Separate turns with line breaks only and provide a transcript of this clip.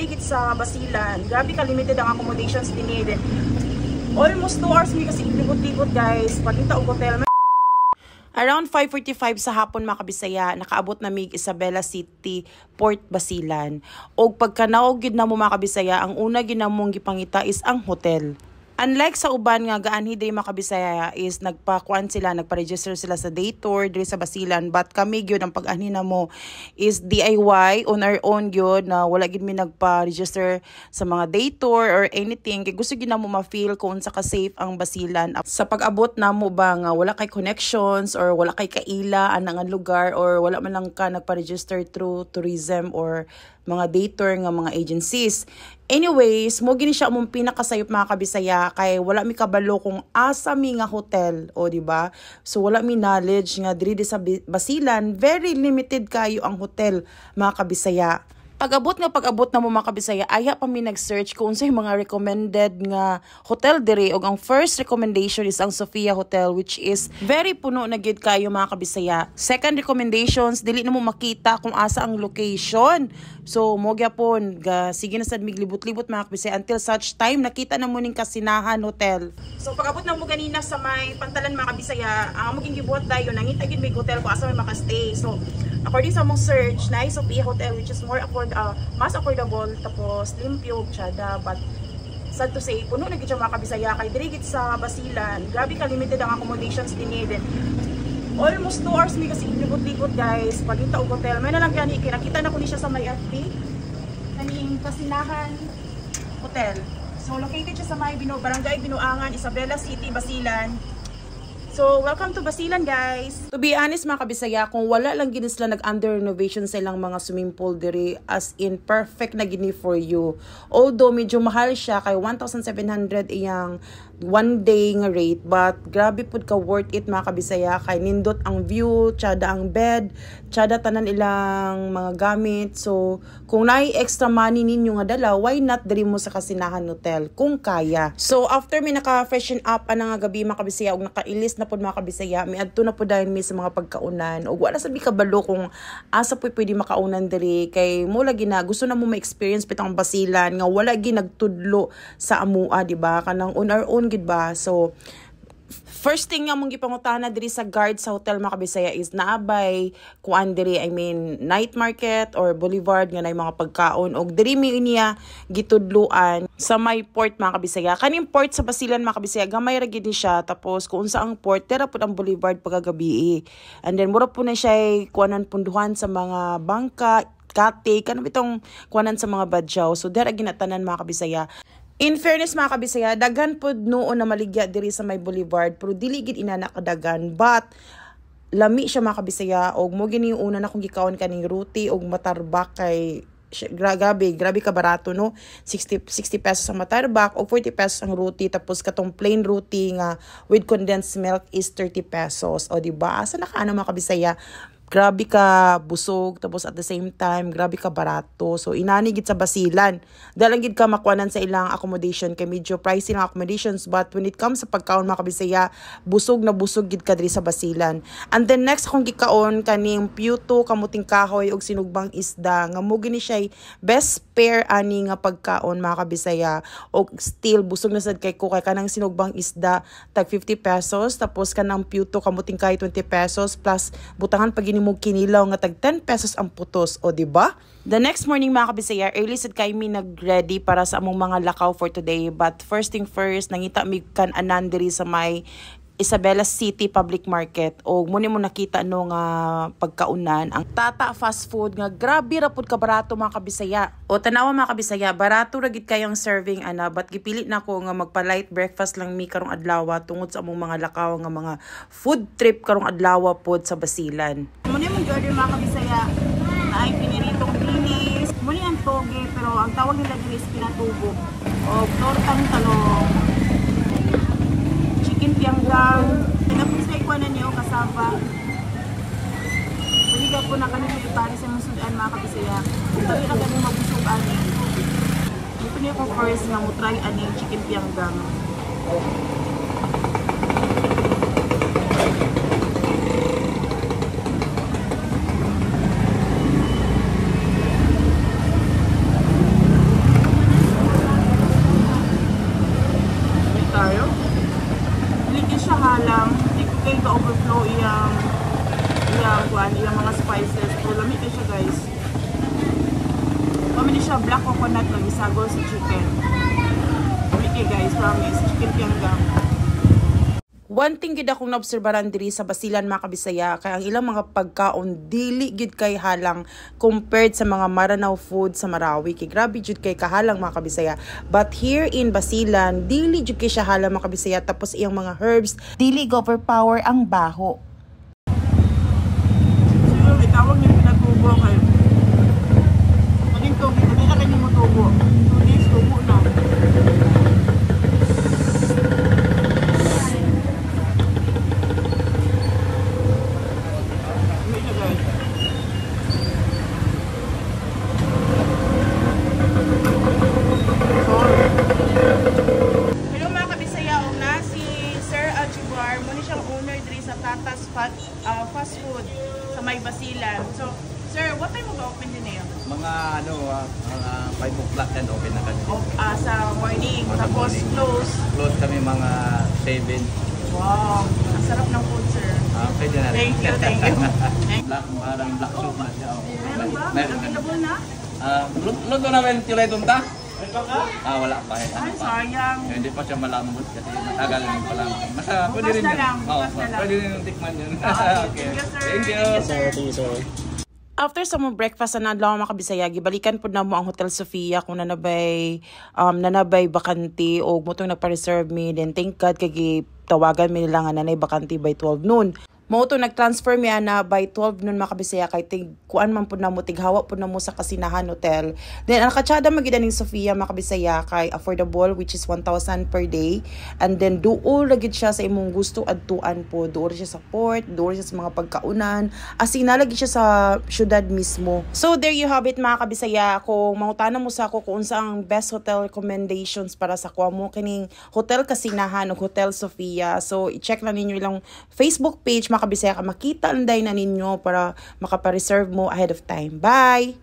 diri gid sa Basilan, grabe ka limited ang accommodations dinhi. Then almost 2 hours mi kasi libot-libot, guys, pagita og hotel. Around 5:45 sa hapon, mga kabisaya, nakaabot na mig Isabela City, Port Basilan. Og pagkanaog gid namo, mga kabisaya, ang una gid namong gipangita is ang hotel. Unlike sa uban nga gaanhi diri, mga kabisaya, is nagpakuan sila, nagpa-register sila sa day tour diri sa Basilan, but kami gyud, ang pag-anhi namo is DIY, on our own gyud, na wala gyud mi nagpa-register sa mga day tour or anything kay gusto gyud namo ma-feel kung unsa ka safe ang Basilan. Sa pag-abot namo ba nga wala kay connections or wala kay kaila ana nga lugar or wala man lang ka nagpa-register through tourism or mga day tour nga mga agencies. Anyways, mo gini siya among pinakasayop, mga kabisaya, kay wala mi kabalo kung asa mi nga hotel, o di ba? So wala mi knowledge nga diri sa Basilan, very limited kayo ang hotel, mga kabisaya. Pag-abot nga pag-abot na mo, mga kabisaya, aya pa mi nag-search kung unsay mga recommended nga hotel diri, og ang first recommendation is ang Sofia Hotel, which is very puno na gid kayo, mga kabisaya. Second recommendations, dili na mo makita kung asa ang location. So mo gyapon ga sige na sad mig libot-libot, mga kabisaya, until such time nakita na mo ning Kasinahan Hotel. So pag-abot na mo ganina sa may pantalan, mga kabisaya, ang among gibuhat dayon, nangita gid may hotel kung asa may makastay. So according sa among search, na Sophia Hotel, which is more afford mas affordable, tapos limpyo tsada, but sad to say, puno na gid siya, mga kabisaya, kay diri gid sa Basilan, grabe ka limited ang accommodations dinhi. Then almost 2 hours mi kasi libot-libot, guys, pagita og hotel. May na lang gani nakita na ko ni siya sa may FB, kaning Kasinahan Hotel. So located siya sa may Barangay Binuangan, Isabela City, Basilan. So, welcome to Basilan, guys! To be honest, mga kabisaya, kung wala lang gini sila nag-under renovation sa ilang mga swimming pool diri, as in, perfect na gini for you. Although, medyo mahal siya, kay 1,700 iyang one day nga rate, but grabe pud ka worth it, mga kabisaya, kay nindot ang view, tsada ang bed, tsada tanan ilang mga gamit. So, kung naay extra money ninyo nga dala, why not diri mo sa Kasinahan Hotel kung kaya. So, after mi naka-freshen up ana nga gabi, mga kabisaya, og nakailis na pud, mga kabisaya, miadto na pud dayon mi sa mga pagkaunan. Og wala sa mi kabalo kung asa po pwede makaunan diri, kay mo lagi na gusto na mo ma-experience bitang Basilan nga wala gi nagtudlo sa amua, di ba? Kanang on our own gid ba. So first thing nga mong gipangutana diri sa guard sa hotel, mga kabisaya, is naabay kuan diri, I mean, night market or boulevard nga nay mga pagkaon, og diri mi niya gitudluan sa may port, mga kabisaya. Kaning port sa Basilan, mga kabisaya, gamay ra gid ni siya, tapos kung unsa ang port dira pud ang boulevard pagkagabi, and then mura po na siya kuanan, punduhan sa mga bangka, kate, kanang bitong kuanan sa mga badyaw. So dira ginatanan, mga kabisaya. In fairness, mga kabisaya, daghan pod noon na maligya diri sa may boulevard, pero dili gid inana kadagan, but lami siya, mga kabisaya, og mo gini yung una na kong gikaon, kaning ruti og matarbak, kay grabe, grabe ka barato, no? 60 60 pesos ang matarbak og 40 pesos ang ruti, tapos katong plain ruti nga with condensed milk is 30 pesos. O di ba? Asa na ka ano, mga kabisaya? Grabe ka busog, tapos at the same time grabe ka barato. So inani gid sa Basilan, dahil gid ka makuanan sa ilang accommodation kay medyo pricey lang accommodations, but when it comes sa pagkaon, mga kabisaya, busog na busog gid ka diri sa Basilan. And then next akong gikaon, kaning puto kamuting kahoy og sinugbang isda, nga mo gini siya best pair ani nga pagkaon, mga kabisaya, og still busog na sad kay ko, kay kanang sinugbang isda tag 50 pesos, tapos kanang puto kamuting kahoy 20 pesos, plus butangan pa gini mo kinilaw nga tag 10 pesos ang putos, o di ba? The next morning, mga kabisaya, early sad kay mi nag-ready para sa among mga lakaw for today, but first thing first, nangita mi kan-anan diri sa may Isabela City Public Market, o muni mo nakita no nga pagkaunan, ang Tata Fast Food, nga grabe ra pud ka barato, mga kabisaya. O tanawa, mga kabisaya, barato ra gid kayong serving ana, but gipili na ko nga magpa light breakfast lang mi karong adlaw tungod sa among mga lakaw nga mga food trip karong adlaw pod sa Basilan. Muni mong order, mga kabisaya, na ay piniritong dilis. Muni ang toge, pero ang tawag nila diri is pinatubo. O tortang talong, chicken pianggang. Pinapos ko na niyo kasava. Pwede ka po na kami ipari sa mga sudan, mga kabisaya. Kung na kami mabusog ani. Ito niyo kung first nga mo try ani chicken pianggang. Siya black coconut nga gisagol sa chicken. Okay guys, promise. Chicken pianggang. One thing gid akong naobserbaran diri sa Basilan, mga kabisaya, kay ang ilang mga pagkaon dili gid kay halang compared sa mga Maranao food sa Marawi, kay grabe jud kay kahalang, mga kabisaya. But here in Basilan, dili jud kay siya halang, mga kabisaya, tapos iyang mga herbs dili overpower ang baho. So yung itawag niyo pinatubo kay kaning tubig, hindi na kanyo mo tubo. 2 days tubo na. Hindi siya, guys. Sorry. Hello, mga kabisaya, og na si Sir Aljibar, mo ni siyang owner diri sa Tata's Fast Food sa May Basilan. So, sir, what time mo ba open din eh?
Mga ano, mga 5 o'clock yan, open na kami.
Oh, sa morning,
Oh, sa
tapos
morning.
close.
Close kami mga 7.
Wow, ang sarap ng food, sir.
Ah, pwede na rin.
Thank you, thank you.
Black, parang black soup na siya. Oh.
Meron ba?
Meron.
Available na?
Ah, luto namin tulay tunta? Ah, wala pa eh. Ano
Ay,
pa?
sayang.
Eh, hindi pa siya malambot kasi matagal din pa lang. Basta
Bukas
pwede rin
na
yun.
lang,
Oo,
bukas na lang.
pwede rin yung tikman yun.
Ah, okay.
Okay.
Thank you, sir.
Thank you.
Thank you, sir. After sa mong breakfast sa adlaw, mga kabisaya, gibalikan pud namo ang Hotel Sofia kung nanabay bakante o mutong nagpa-reserve mi. Then thank God kay tawagan mi nila nga nanay bakante by 12 noon. Mao to nag-transfer mi ana by 12 noon, mga kabisaya, kay tig kuan man pud namo, tighawa pud namo sa Kasinahan Hotel. Then ang nakatsada man gid aning Sofia, mga kabisaya, kay affordable, which is 1,000 per day, and then duol ra gid siya sa imong gusto adtuan po. Duol siya sa port, duol siya sa mga pagkaunan, as in naa lagi siya sa syudad mismo. So there you have it, mga kabisaya. Kung mangutana mo sa ako kung unsa ang best hotel recommendations para sa kuha mo kining Hotel Kasinahan o Hotel Sofia. So i-check lang ninyo ilang Facebook page, mga kabisaya, ka makita anday na ninyo para makapa-reserve mo ahead of time. Bye!